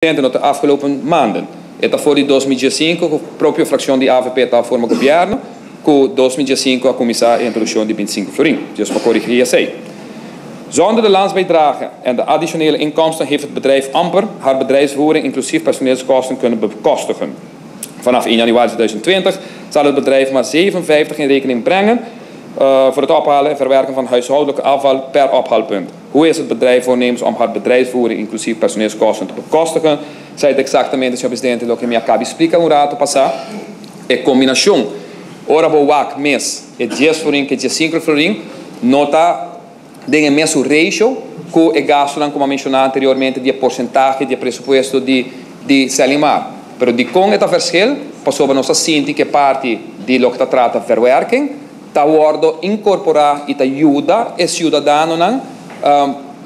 No ta afgelopen maanden. E ta for di 2015 ku propio frakshon di AVP ta forma gobièrnu, ku 2015 a kuminsá e introdukshon di 25 florin. Dus pa korigí esei. Zonder de landsbijdrage en de additionele inkomsten heeft het bedrijf amper haar bedrijfsvoering, inclusief personeelskosten, kunnen bekostigen. Vanaf 1 januari 2020 zal het bedrijf maar 57 in rekening brengen voor het ophalen en verwerken van huishoudelijk afval per ophaalpunt. Hoe is het bedrijf voornemens om haar bedrijfsvoering, inclusief personeelskosten, te bekostigen? Esei ta eksaktamente, señor presidente, loke mi a kaba di splika un ratu pasá. E kombinashon, ora bo wak mes, e 10 florin ku 5 florin, no ta den e mesun ratio ku e gastunan ku mi a menshoná anteriormente di porsentahe di presupuesto di Serlimar. Pero di kon e ta verschil, pasobra nos a sinti ku parti di loke ta trata verwerking, ta wòrdu inkorporá i ta yuda e siudadanonan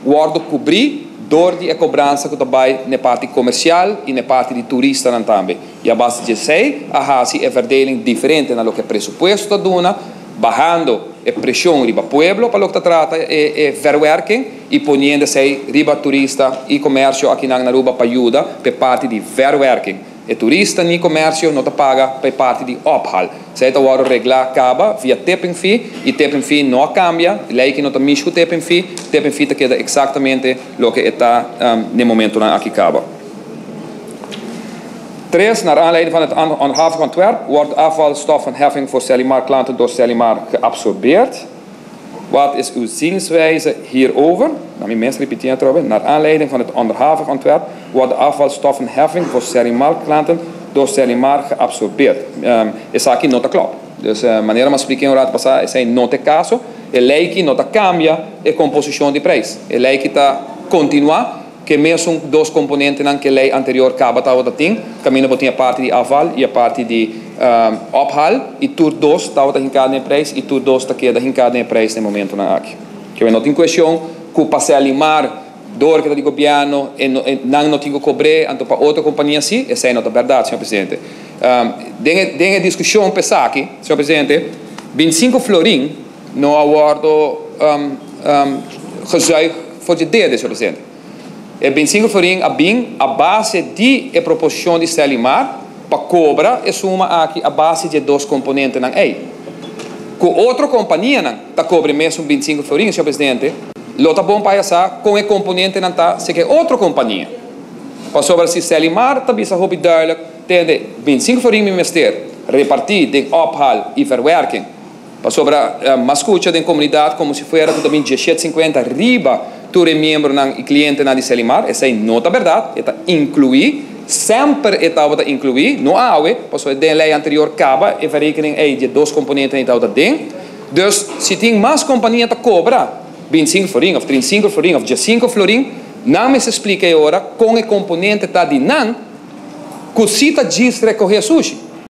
wòrdu kubrí dor di e kobransa ku ta bai na parti komersial i na parti di turistanan tambe. I a base di esei, a hasi e verdeling diferente na loke presupuesto ta duna, bahando e preshon riba pueblo pa loke ta trata e verwerking i poniendo esei riba turista i komersio aki na Aruba pa yuda pa parti di verwerking. E turista ni komersio no ta paga pa parti di ophaal. Esei ta wòrdu reglá kaba via tipping fee i tipping fee no a kambia, lei ku no ta mishi ku tipping fee, tipping fee ta keda eksaktamente loke ta na momentonan aki kaba. 3. Naar aanleiding van het onderhavig ontwerp wordt de afvalstoffenheffing voor Serlimar klanten door Serlimar geabsorbeerd. Wat is uw zienswijze hierover? Nou, mi mes ripití atrobe. Naar aanleiding van het onderhavig ontwerp wordt de afvalstoffenheffing voor Serlimar klanten door Serlimar geabsorbeerd. Esaki no ta klopt. Dus manera mi a splika un ratu pasá, esei no ta e kaso. E lei aki no ta kambia e komposishon di preis. E lei aki ta kontinuá ku mesun dos komponentenan ku e lei anterior kaba tabata tin, kaminda bo tin e parti di afval i e parti di ophaal i tur dos tabata hinká den preis i tur dos ta keda hinká den preis na e momentonan aki. Ku no tin kuestion ku pa Serlimar dor ku ta di gobièrnu e nan no tin ku kobra, anto pa otro kompania si, esei no ta berdat, señor presidente. Den e diskushon pa esaki, señor presidente, 25 florin no a wòrdu gezuig for di dede, señor presidente. E 25 florin a bin a base di e proposishon di Serlimar pa kobra e suma aki a base di dos komponentenan ei. Ku otro kompanianan ta kobra mesun 25 florin, señor presidente, lo ta bon pa sa kon e komponentenan ta serka otro kompania. Pasobra si Serlimar ta bisa hopi duidelijk, tende 25 florin mi mester repartí den ophaal i verwerking. Pasobra m'a skucha den komunidat komo si fuera ku tambe 17,50 riba tur e miembronan i klientenan di Serlimar, esei no ta berdat, e ta inkluí, semper e tabata inkluí, no awe, pasobra den lei anterior kaba e verrekening ei di dos komponentenan tabata den. Dus si tin mas kompania ta kobra 25 florin òf 35 florin òf 15 florin, nan mester splika e ora kon e komponente ta di nan ku si ta djis rekohé sushi.